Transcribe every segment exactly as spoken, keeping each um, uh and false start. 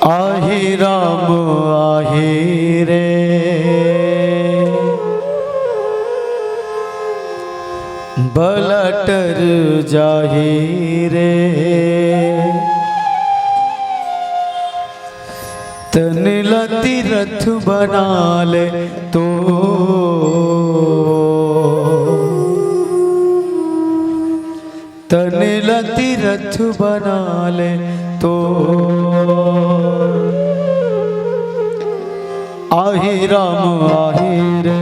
आही राम आही रे, बलटर जाही रे। तन ला तीरथ बना ले तो, तन ला तीरथ बना ले तो। आही राम आही रे,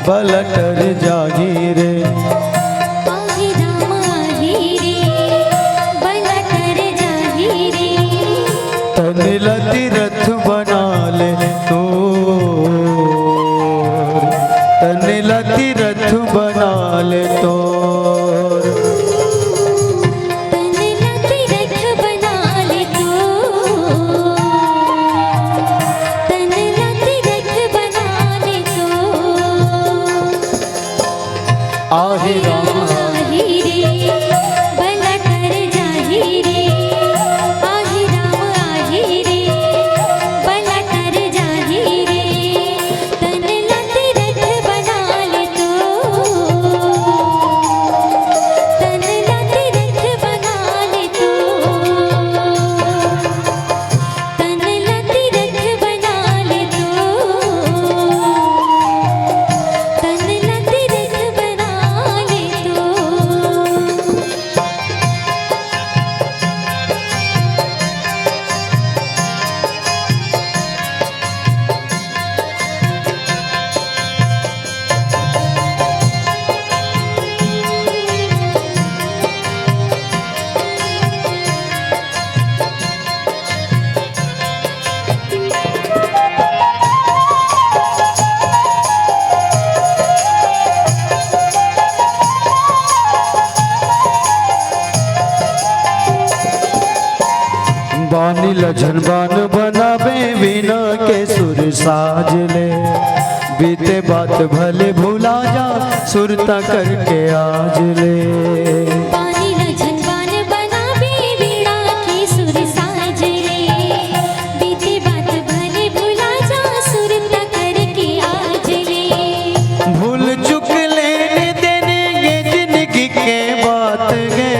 बलटर जाही रे। आही राम आही रे, बलटर जाही रे। तन ला तीरथ बना ले तो, तन ला तीरथ बना ले तो। तन ला तीरथ बना ले तो, तन ला तीरथ बना ले तो। आही राम आही रे, बलटर जाही रे। आही राम आही रे, बलटर जाही रे। तन ला तीरथ बना ले तो, तन ला तीरथ बना ले तो। तन ला तीरथ बना ले तो, तन ला तीरथ बना ले तो। बानी ल झन बान बनाबे, वीणा के सुर साज ले। बीते बात भले भुला जा, सुरता करके आज ले। बानी ल झन बान बनाबे, वीणा के सुर साज ले। बीते बात भले भुला जा, सुरता करके आज ले। भूल चुक लेने देने ये जिंदगी के बात गे।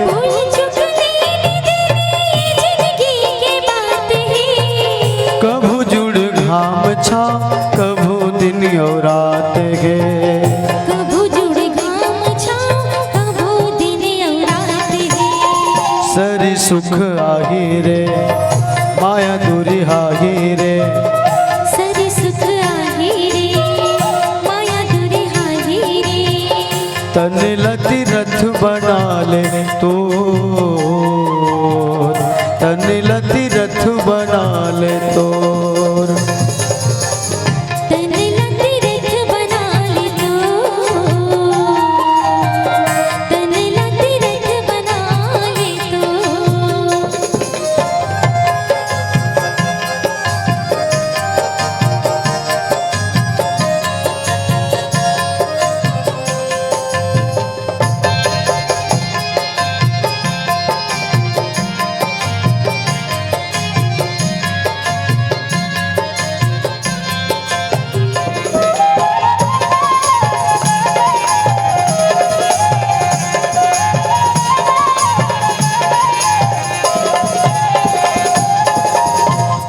भूल चुक लेने देने ये जिंदगी के बात हे। कभू जुड़ घाम छाँव, कभू दिन अउ रात गे। कभू जुड़ घाम छाँव, कभू दिन अउ रात गे। सरी सुख आही रे, माया दूरिहाही रे। सरी सुख आही रे, माया दूरिहाही रे। तन ला तीरथ बना ले तोर, तन ला तीरथ बना ले तोर। तन ला तीरथ बना ले तोर, तन ला तीरथ बना ले तोर।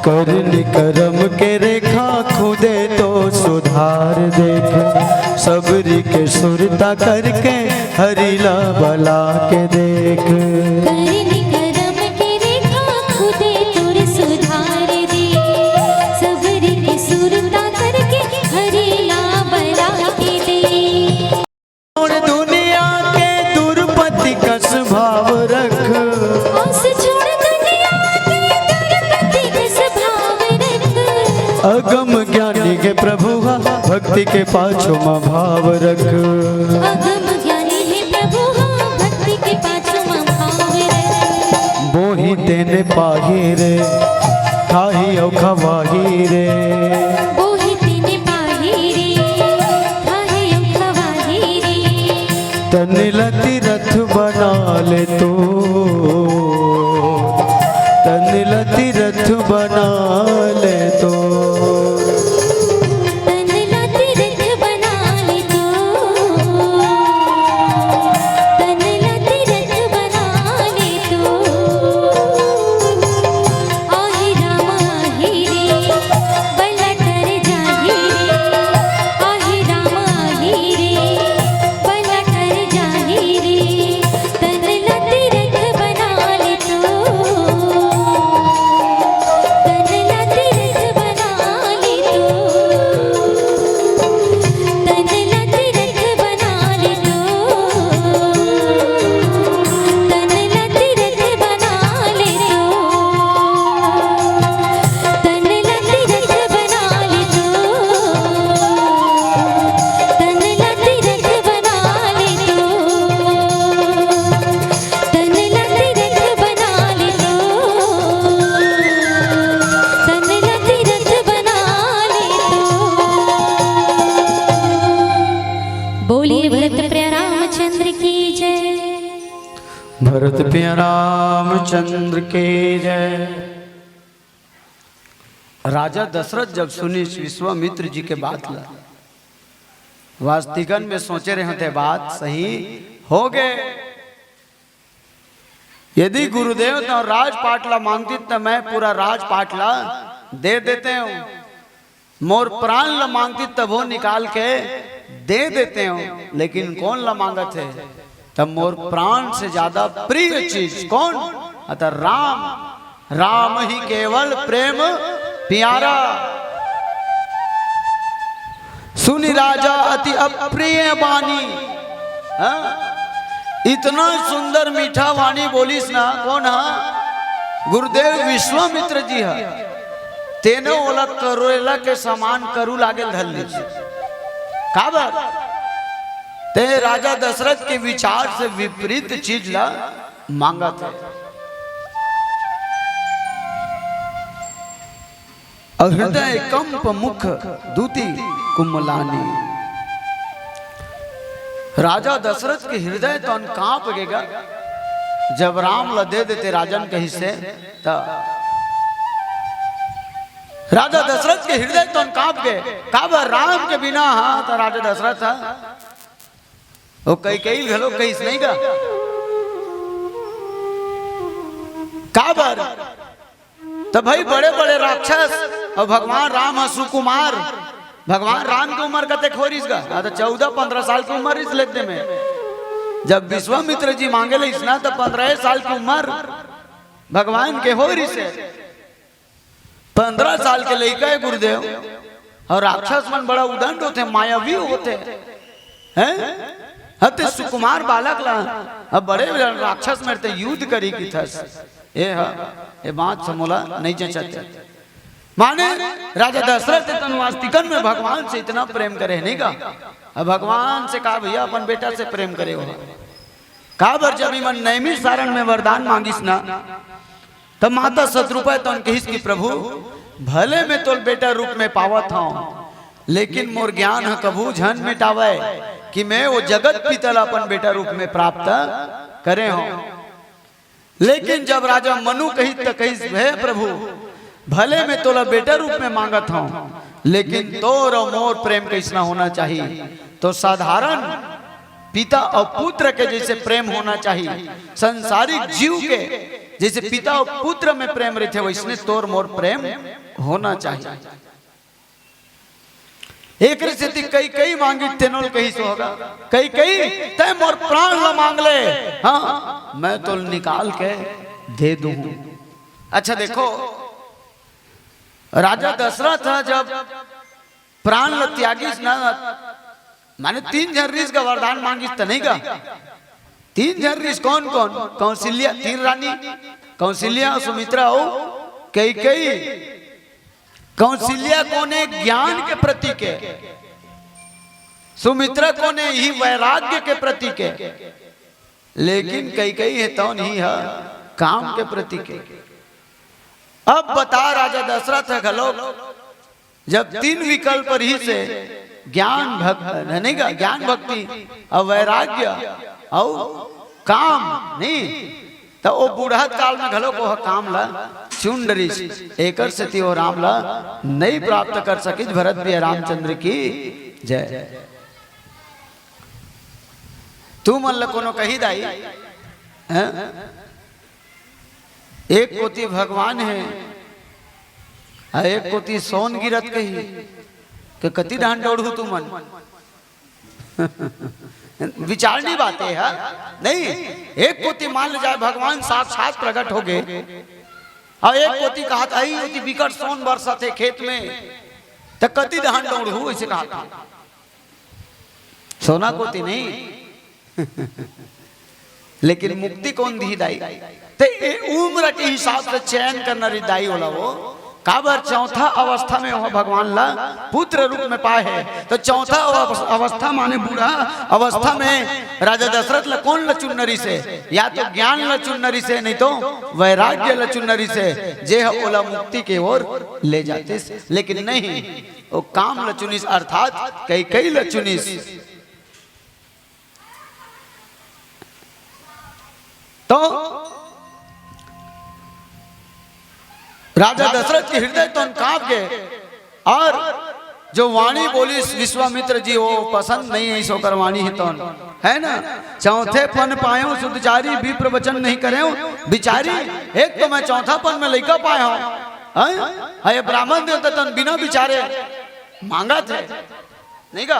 करनी करम के रेखा खुदे तो सुधार देख, सबरी के सुरता करके हरि ला बला के देख। करनी करम के रेखा खुदे तोर सुधार दे, सबरी के सुरता करके हरि ला बला के दे। छोड़ दुनिया के दुरपति कस भाव रख। आस छोड़ दुनिया के दुरपति कस भाव रख। अगम ज्ञानी हे प्रभु हा, भक्ति के पाछू म भाव रख। अगम ज्ञानी हे प्रभु हा, भक्ति के पाछू म भाव रख। बोही तेने पाही रे, खाही अउ खवाही रे। बोही तेने पाही रे, खाही अउ खवाही रे। तन ला तीरथ बना ले तोर, तन ला तीरथ बोलिए भरत प्रिय रामचंद्र की जय। भरत प्रिय रामचंद्र की जय। राजा दशरथ जब सुनिस विश्वामित्र जी के बात ला, वास्तिकन में सोचे रहे थे, बात सही हो गए। यदि गुरुदेव तो राजपाट ला मांगती त मैं पूरा राजपाट ला दे देते हूँ, मोर प्राण ला मांगती तब वो निकाल के दे देते हूँ, लेकिन कौन ला मांगत है? तब मोर प्राण से ज्यादा प्रिय चीज कौन? अतः राम, राम ही केवल प्रेम प्यारा। सुनि राजा अति अप्रिय बानी। हाँ? इतना सुंदर मीठा वाणी बोलिस ना, कौन हा? गुरुदेव विश्वामित्र जी हा। तेने ओला करोला के समान करू लागे धर लीस। काबर? ते राजा दशरथ के विचार से विपरीत चीज ला मांगत है। अउ हृदय कंप मुख दूती कुमलानी। राजा दशरथ के हृदय तो कांप गेगा, जब राम ला दे देते राजन कहिसे त राजा दशरथ के हृदय तो कांप गे। काबर? राम के बिना हा त राजा दशरथ हा वो कई कई घलो कहिस नहीं गा। काबर? त भाई बड़े बड़े राक्षस अउ भगवान राम ह सुकुमार। भगवान राम के उम्र कतेक हो रिस गा? हाँ, त चौदह पंद्रह साल के उम्र रिस लेते में। जब विश्वामित्र जी मांगे ले इसना त पंद्रह साल की उम्र भगवान के हो रिस है। पंद्रह साल के लइका है गुरुदेव, अउ राक्षस मन बड़ा उदंड होते, मायावी होते हैं। हते सुकुमार बालक ला अब बड़े राक्षस मेर ते युद्ध करी की थस। ए हा, ए बात समोला नहीं जचत। माने राजा दशरथ तन वास्तिकन में भगवान से इतना प्रेम करे नहीं का? अब भगवान से कहा भैया अपन बेटा से प्रेम करे हो। काबर जब इमन नैमिषारण्य में वरदान मांगिस ना, तब माता शतरूपा तन कहिस कि प्रभु, भले मैं तोल बेटा रूप में पावत हूँ, लेकिन मोर ज्ञान ह कभू झन मिटावय कि मैं वो जगत पिता ला अपन बेटा रूप में प्राप्त करे हूँ। लेकिन जब राजा मनु कहिस त कहिस, हे प्रभु, भले मैं तोला बेटा रूप में मांगत हूँ, लेकिन तोर अउ मोर प्रेम कैसना होना चाहिए? तो साधारण पिता अउ पुत्र के जैसे प्रेम होना चाहिए, संसारिक जीव के जैसे पिता अउ पुत्र में प्रेम रहते, वैसने तोर मोर प्रेम होना चाहिए। एकरे सेती कैकई मांगिस तेनो ल कहिस होगा, कैकई, तैं मोर प्राण ल मांग ले, हाँ, मैं तोल निकाल के दे दूं। अच्छा देखो, राजा दशरथ ह जब प्राण ल त्यागिस ना, माने तीन झन रिस गा वरदान मांगिस त नहीं गा। तीन झन रिस, कौन कौन? कौशल्या, तीन रानी, कौशल्या, सुमित्रा अउ कैकई। कौशल्या कोने ज्ञान के प्रतीक है, सुमित्रा कोने ही वैराग्य के प्रतीक है, लेकिन कैकई है तौन ही ह काम के प्रतीक है। अब बता राजा दशरथ ह घलो, जब तीन विकल्प रहिस हे, ज्ञान भक-, नहीं गा, ज्ञान भक्ति अउ वैराग्य अउ काम नहीं, त ओ बूढ़त काल में घलो ओह काम ला चुन डरिस, एकर सेती ओ राम ला नहीं प्राप्त कर सकिस। भरत प्रिय रामचंद्र की जय। तुमन ला कोनो कही दाई, हैं? एक कोती भगवान हे, अउ एक कोती सोन गिरत कही, के कति डहन डोड़हू तुमन? विचारनी बात हे, नहीं? एक कोती मान ले जाए भगवान साक्षात प्रकट हो गे, अउ एक कोती कहत, "आई ओती बिकट सोन बरसत हे खेत में, त कति डहन डोड़हू?" ऐसे कहत हे। सोना कोती नहीं। लेकिन मुक्ति कोन दिही दाई? ते ए उम्र के हिसाब से चयन करना रही दाई ओला वो। काबर चौथा अवस्था में वो भगवान ला पुत्र रूप में पाए हे। तो चौथा अव-, अवस्था माने बूढ़ा अवस्था में राजा दशरथ ला कोन ला चुनना रहिसे? या तो ज्ञान ला चुनना रहिसे, नहीं तो वैराग्य ला चुनना रहिसे, जे ह ओला मुक्ति के ओर ले जातिस। लेकिन नहीं, वो काम ला चुनिस, अर्थात कैकई ला चुनिस। राजा दशरथ के हृदय तोन कांप गे, और जो वाणी बोलिस विश्वामित्र जी, वो पसंद नहीं है, सो कर वाणी ही तोन, है ना? चौथे पन पायो सुत चारी, विप्र वचन नहीं करे बिचारी। एक तो मैं चौथा पन में लइका पाए हूँ, हैं? ये ब्राह्मण देवता तोन बिना विचारे मांगथे, नहीं का?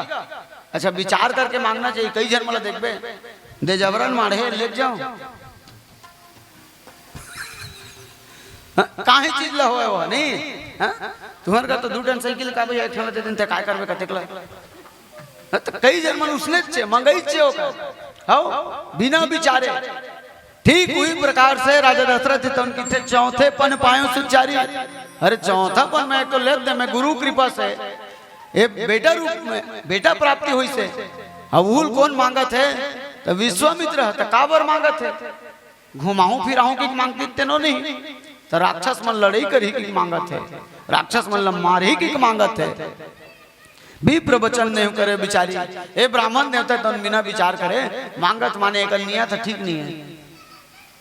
अच्छा, विचार करके मांगना चाहिए। कई झन मन ला देखबे, दे जबरन माढ़े, ले जाओ। हाँ, काहे चीज ला होय वो, नहीं? हाँ? तुहर का तो दू टन साइकिल का भैया, एक ठन ला दे देन, ते काय करबे कतेक ला? हाँ, तो कई झन मन उसने चे, मंगई चे ओकर। हौ, बिना विचारे। ठीक उही प्रकार से राजा दशरथ जी तोन किथे चौथे पन पायो सुत चारी। अरे चौथा पन मैं तो लेत दे, मैं गुरु कृपा से ये बेटा रूप में बेटा प्राप्ति होइसे। अब उहू ल कोन मांगथे? तो विश्वामित्र ह, तो काबर मांगथे? घुमाहूं फिराहूं कि मांगथे तेनो नहीं, तो राक्षस मन लड़ई करही कि मांगथे, राक्षस मन ल मारही कि मांगथे। विप्र वचन नहीं करे बिचारी। ए ब्राह्मण देवता तोन बिना विचार करे मांगत, माने एकर नियत ठीक नहीं है।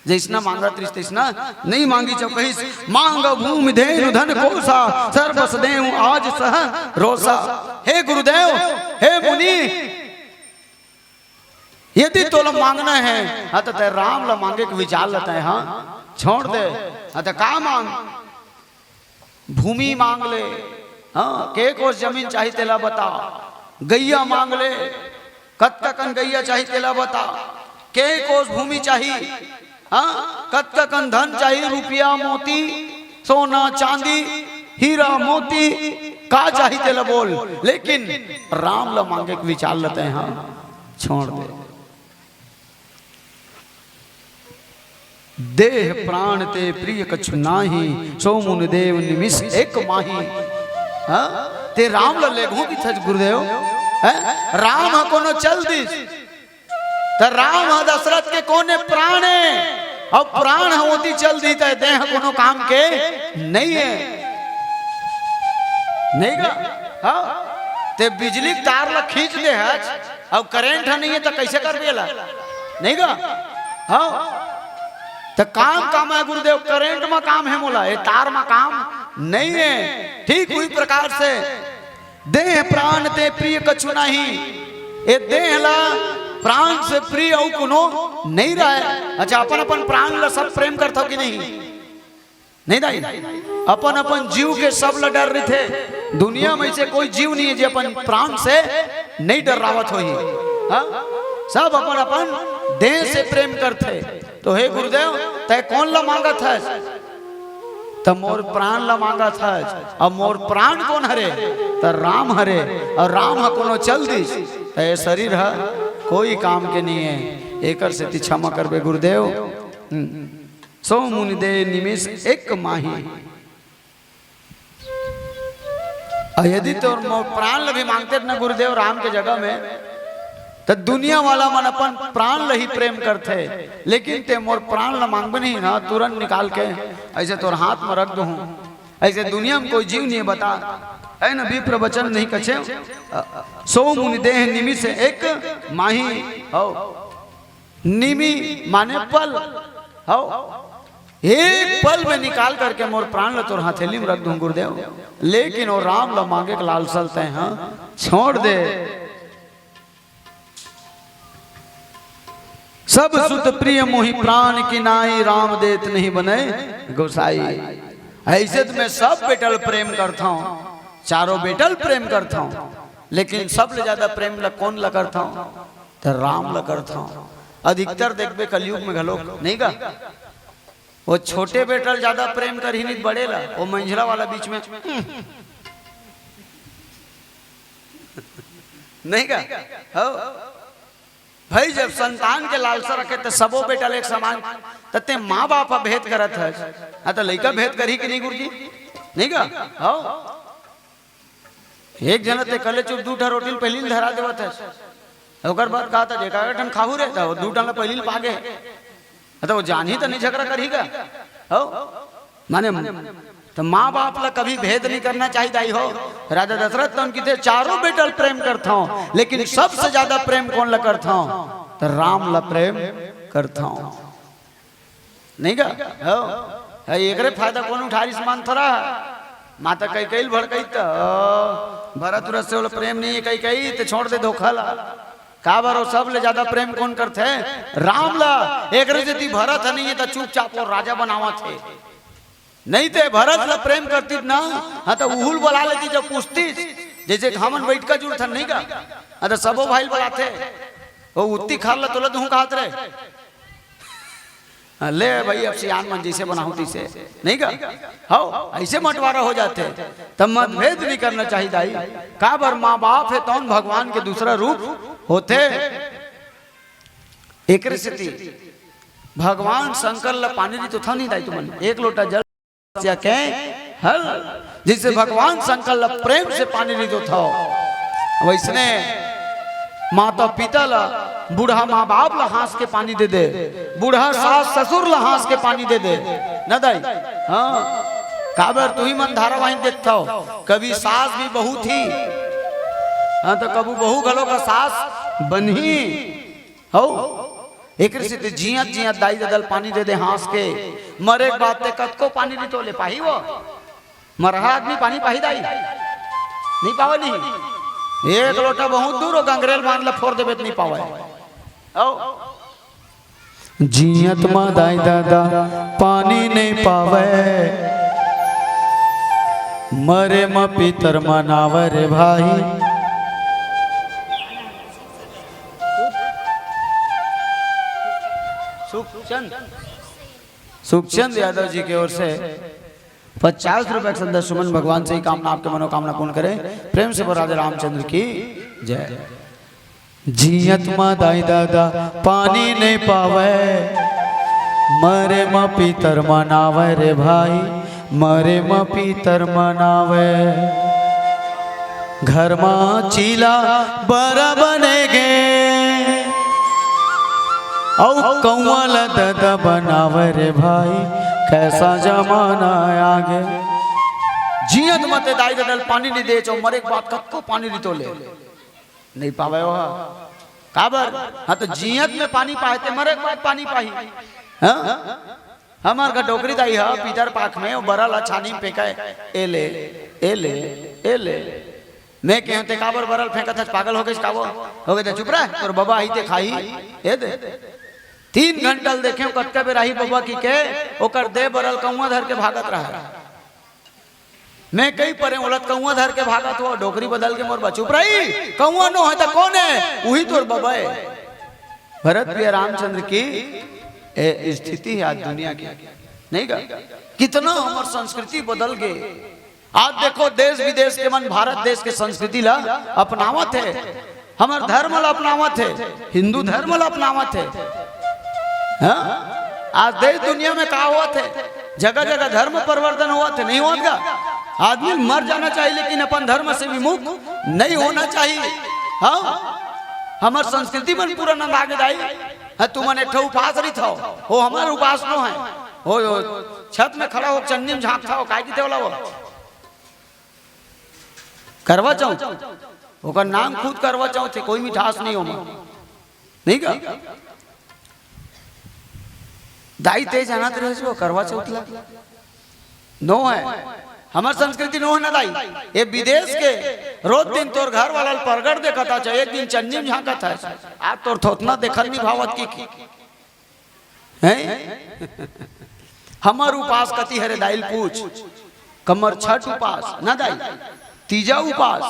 जैसना मांगत रिस तैसना नहीं मांगी चौकहिस। मांग भूमि धेनु धन कोसा, सर्वस देहु आज सह रोसा। हे गुरुदेव, हे मुनि, यदि तोला मांगना है, हाँ, तो तै राम ला मांगे के विचार ल तै, हाँ, छोड़ दे। हाँ, तो का मांग? भूमि मांग ले, हाँ, के कोस जमीन चाही तेला बता। गैया मांग ले, कतका कन गैया चाही तेला बता। के कोस भूमि चाही, हाँ, कतका कन धन चाही, रुपया मोती, सोना चांदी, हीरा मोती, का चाही तेला बोल, लेकिन राम ला मांगे के विचार ल तै, हाँ, छोड़ दे। देह प्राण ते प्रिय कछु नाही, सो मुनि देव निमिष एक माही। हाँ? ते राम ल लेगहूं किथस गुरुदेव, हैं? राम ह कोनो चल दिस, त राम ह दशरथ के कोने प्राण हे, अउ प्राण ह ओती चल दिस त देह कोनो काम के नहीं हे, नहीं गा? हाँ? ते बिजली के तार ल खींच दे हस, अउ करंट ह नहीं हे त कैसे करबे एला? नहीं गा? हाँ। त काम काम हे गुरुदेव, करंट म काम हे मोला, ए तार म काम नहीं हे। ठीक उही प्रकार से देह प्राण ते प्रिय कछु नाही, ए देह ला प्राण से प्रिय अउ कोनो नहीं रहय। अच्छा, अपन अपन प्राण ला सब प्रेम करथव कि नहीं? नहीं दाई, अपन अपन जीव के सब ल डर रहिथे। दुनिया में ऐसे कोई जीव नहीं हे जे अपन प्राण से नहीं डर्रावत होही। हाँ? सब अपन अपन देह से प्रेम करथे। तो हे गुरुदेव, तै कोन ल मांगत हस? त मोर प्राण ल मांगत हस। अब मोर प्राण कोन हरे? त राम हरे। अउ राम ह कोनो चल दिस, त ए शरीर ह कोई काम के नहीं हे। एकर सेती क्षमा करबे गुरुदेव। हम्म। सो मुनि देह निमिष एक माही। अउ यदि तोर मोर प्राण ल भी मांगते न गुरुदेव राम के जगह में, त दुनिया वाला मन अपन प्राण ल ही प्रेम करथे, लेकिन ते मोर प्राण ल मांगबे नहीं ना, तुरंत निकाल के ऐसे तोर हाथ में रख दूं। ऐसे दुनिया में कोई जीव नहीं बता, है ना, विप्र वचन नहीं कछे। सो मुनि देह निमिष एक माही। हौ, निमि माने पल। हौ, एक पल में निकाल करके मोर प्राण ल तोर हथेली में रख दूं गुरुदेव, लेकिन ओ राम ल मांगे के लालसा ल तैं ह छोड़ दे। सब सुत प्रिय मोहि प्राण की नाई, राम देत नहीं बने गोसाई। ऐसे त मैं सब बेटा ल प्रेम करथौं, चारों बेटा ल प्रेम करथौं, लेकिन सब ले ज्यादा प्रेम ल कोन ल करथौं? त राम ल करथौं। अधिकतर देखबे कलयुग में घलोक, नहीं गा? वो छोटे बेटा ल ज्यादा प्रेम करही, नहीं त बड़े ल, वो मंझला वाला बीच में। नहीं गा? हौ। भाई, जब संतान के लालसा रखे त सबो बेटा ल एक समान, त तैं माँ बाप ह भेद करत हस, हाँ, त लइका भेद करही कि नहीं गुरुजी? नहीं गा? हौ। एक झन ते कले चुप दू ठा रोटी ल पहिली ल धरा देवत हस। ओकर बाद कहत हस, "एका ठन खाहू रे," त वो दू ठन ल पहिली ल पागे। त वो जानही त नहीं झगड़ा करही गा? हौ? माने, त माँ बाप ल कभी भेद नहीं करना चाहिए दाई हो। राजा दशरथ तोन किथे, "चारों बेटा ल प्रेम करथौं, लेकिन सबसे ज्यादा प्रेम कोन ल करथौं?" त राम ल प्रेम करथौं। नहीं का? हो। है, एकरे फायदा कौन उठारिस मन थोड़ा? माता कैकई ल भड़कई त, ओ, भरत उरत से ओला प्रेम नहीं है कैकई, ते छोड़ दे धोखा ला। काबर ओ सब ले ज्यादा प्रेम कौन करथे? राम ला। एकरे सेती भरत ह नहीं है त चुपचाप ओ राजा बनावत हे। नहीं ते भरत ला प्रेम करती ना, हाँ त उहू ल बला लेती जब पूछतीस, जैसे कि हमन बैठ का जुड़थन नहीं का? हाँ त सबो भाई ल बलाथे, ओ उत्ती खार ला तोला दूहूं कहत रहे। हाँ, ले भाई, अब सियान मन जैसे बनाहूं तैसे, नहीं का? हव, ऐसे बंटवारा हो जाथे। त मतभेद नहीं करना चाहिए दाई। काबर माँ बाप हे तौन भगवान के दूसरा रूप होथे। एकरे सेती भगवान शंकर ला पानी दी तो था नहीं दाई तुमन, एक लोटा जल या के हल, जैसे भगवान शंकर ला प्रेम से पानी दी तो था, वैसने माता पिता ला, बूढ़ा माँ बाप ला हाँस के पानी दे दे, बूढ़ा सास ससुर ला हाँस के पानी दे दे, न दाई? हाँ, काबर तुही मन धारावाहिक देखथव, कभी सास भी बहू थी, हाँ, त कभू बहू घलो का सास बनही। हव, एकरे सेती जियत जियत दाई ददा ल पानी दे दे हाँस के, मरे के बाद ते कतको पानी रितो ले पाही वो? मरहा आदमी पानी पाही दाई? नहीं पावे नहीं। एक लोटा बहुत दूर हो, गंगरेल बांध ला फोर देबे त नहीं पावे। हव। जियत म दाई ददा पानी नहीं पावे, मरे म पीतर मनावे रे भाई। सुखचंद, सुखचंद यादव जी के ओर से पचास रुपए के संदेश सुमन भगवान से ही कामना, आपके मनोकामना पूर्ण करे। प्रेम से बोल राधे रामचंद्र की जय। जियत म दाई ददा पानी नहीं पावे, मरे म पीतर मनावे रे भाई, मरे म पीतर मनावे। घर म चीला बरा बने गे, अउ कौआ ल ददा बनावे रे भाई, कैसा जमाना आ गे। जियत म ते दाई ददा ल पानी नहीं दे चो, मरे के बाद कतको पानी रितो ले नहीं पावे ओहा। काबर? हाँ, त जियत में पानी पाए ते मरे के बाद पानी पाही। हाँ? हमर का डोकरी दाई ह पीतर पाख में ओ बरा ला छानी में फेंके, ए ले, ए ले, ए ले। मैं कहूं ते काबर बरा ल फेंकत हस, पागल हो गइस का वो? हो गए ते चुप रह, तोर बबा ही ते खाही, ए दे। तीन घंटा ल देखे कतका बेर आही बबा की के, ओकर दे बरा ल कौआ धर के भागत रहा। मैं कई परे ओलत कौआ धर के भागत हो, डोकरी बदल के मोर बचुप रही, कौआ नो है त कौन है? उही तोर बबा है। भरत प्रिय रामचंद्र की ए स्थिति है आज दुनिया की, नहीं का? कितना हमर संस्कृति बदल गए। आज देखो देश विदेश के मन भारत देश के संस्कृति ला अपनावत है। हमर धर्म ल अपनावत हे, हिंदू धर्म ल अपनावत हे। हाँ? आज देश दुनिया में का होवत हे? जगह जगह धर्म परिवर्तन होवत हे, नहीं होवत का? आदमी मर जाना चाहिए, लेकिन अपन धर्म से विमुख नहीं होना चाहिए। हाँ? हमर संस्कृति मन पूरा नंदा के दाई। हाँ, तुमन एक ठो उपास रहिथव, हो हमर उपास नो है। हो, हो छत में खड़ा हो चन्नी में झांकथव, काय किथे वाला वो? करवा चौथ, ओकर नाम खुद करवा चौथ हे, कोई मिठास नहीं ओमा, नहीं का? दाई ते जानत रहे हो करवा चौथ ला? नो है, हमर संस्कृति नो है ना दाई। ये विदेश के रोज दिन तोर घर वाला ल परगट देखत है, एक दिन चन्नी में झांकत है, आज तोर थोथना देखत नहीं भावत की, की। हैं? हमर उपास कति हरे दाई ल पूछ? कमर छठ उपास, ना दाई? तीजा उपास,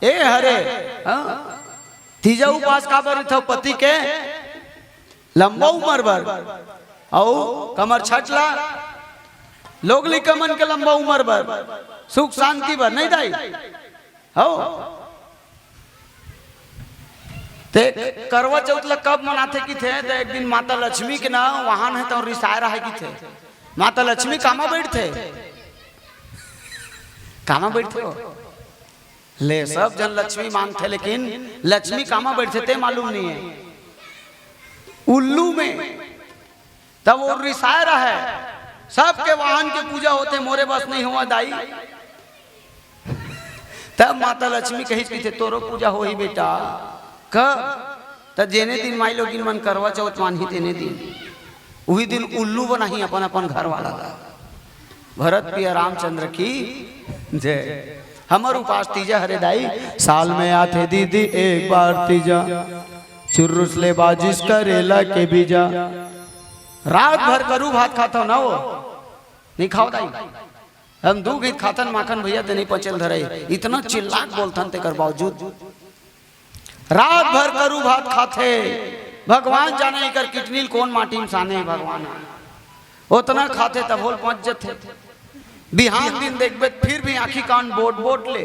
ए हरे, हाँ? तीजा उपास काबर रहिथव? पति के लंबा उमर बर, अउ कमर छठ ला लोग लइका मन के लंबा उमर बर, सुख शांति बर, नहीं दाई? हव। ते करवा चौथ ला कब मनाथे किथे? त एक दिन माता लक्ष्मी के ना वाहन है, त रिसाय रहे किथे। माता लक्ष्मी कामा बैठथे? कामा बैठथे हो? ले, सब जन लक्ष्मी मानथे, लेकिन लक्ष्मी कामा बैठथे ते मालूम नहीं है। उल्लू में। तब वो रिसाय रहे, सबके वाहन के पूजा होथे, मोरे बस नहीं होवा दाई। तब माता लक्ष्मी कहिस किथे, "तोरो पूजा होही बेटा।" कब? त जेने दिन माई लोगिन मन करवा चौथ मानही तेने दिन। उही दिन उल्लू बनाही अपन अपन घर वाला ला। भरत प्रिय रामचंद्र की जय। हमर उपास तीजा हरे दाई, साल में आथे दीदी एक बार तीजा, चुर्रुस ले बाजिस करेला के बीजा। रात भर करू भात खाथव ना वो, नहीं खाओ दाई। हम दू गीत खाथन माखन भैया ते नहीं पचेल धरे, इतना चिल्ला के बोलथन तेकर बावजूद। रात भर करू भात खाथे, भगवान जाने एकर किडनी ल कोन माटी में साने हे भगवान। ओतना खाथे तभो ल पच जथे। बिहान दिन देखबे त फिर भी आँखी कान बोट बोट ले।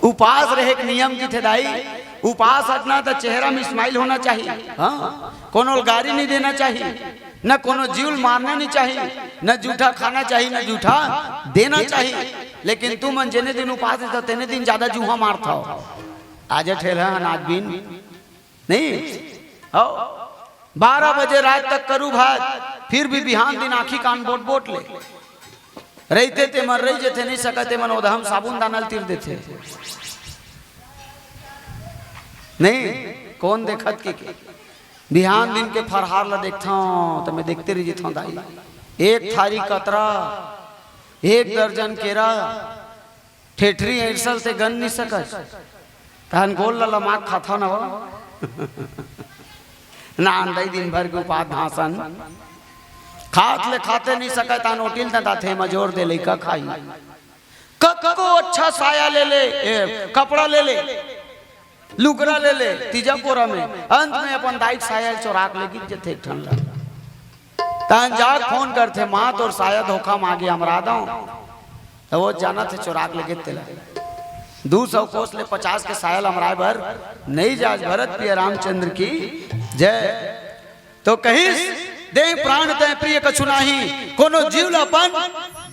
उपास रहे के नियम किथे दाई, उपास हटना त चेहरा में स्माइल होना चाहिए। हाँ, कोनो ल गारी नहीं देना चाहिए, न कोनो जीव ल मारना नहीं चाहिए, न जूठा खाना चाहिए, न जूठा देना चाहिए। लेकिन तुमन जेने दिन उपास रहता तेने दिन ज्यादा जूहा मारथव। आज ठेलहा अनाज बीन नहीं हो, बारह बजे रात तक करू भात, फिर भी बिहान दिन आँखी कान बोट बोट ले। रहिथे ते मन रहि जथे, नहीं सकत ते मन ओदहम साबुन दाना ल तीर देथे। नहीं, कोन देखत के, के? बिहान दिन के फरहार ला देखथंव त मैं देखते रहि जथंव दाई। एक थारी कतरा, एक दर्जन केरा, ठेठरी ऐसल ते गन नहीं सकत। तहन गोल ला लमाक खाथव न वो। नान दई दिन भर के उपास धांसन। खात ले खाते नहीं सकत, तहन ओटिल ददाथे मजोर दे लइका खाई। कतको अच्छा साया ले ले, ए, कपड़ा ले ले, लुगरा ले ले, तीजा कोरा में, अंत में अपन दाई के साया ल चोराक ले गिर जथे एक ठन ला। तहन जाके फोन करथे, "माँ, तोर साया धोखा मागे, अमरा दंव।" त वो जानथे चोराक ले गे तेला। दू सौ कोस ले पचास के साया ल अमराए बर नहीं जाज। भरत प्रिय रामचंद्र की जय। तो कहिस, "देह प्राण तय प्रिय कछु नाही, कोनो जीव ल अपन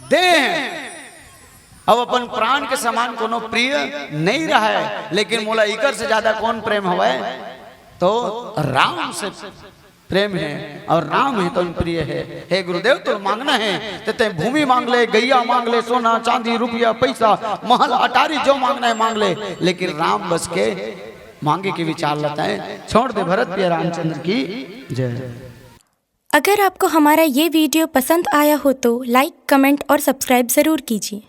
देह।" अब अपन प्राण के समान कोनो प्रिय नहीं रहय, लेकिन मोला इकर से ज्यादा कोन प्रेम हवय? तो राम से प्रेम हे, अउ राम हे तो प्रिय हे। हे गुरुदेव, तोर मांगना हे ते तय भूमि मांग ले, गैया मांग ले, सोना चांदी रुपया पैसा महल अटारी जो मांगना हे मांग ले, लेकिन राम बस के मांगे के विचार ल तय छोड़ दे। भरत प्रिय रामचंद्र की जय। अगर आपको हमारा ये वीडियो पसंद आया हो तो लाइक, कमेंट और सब्सक्राइब ज़रूर कीजिए।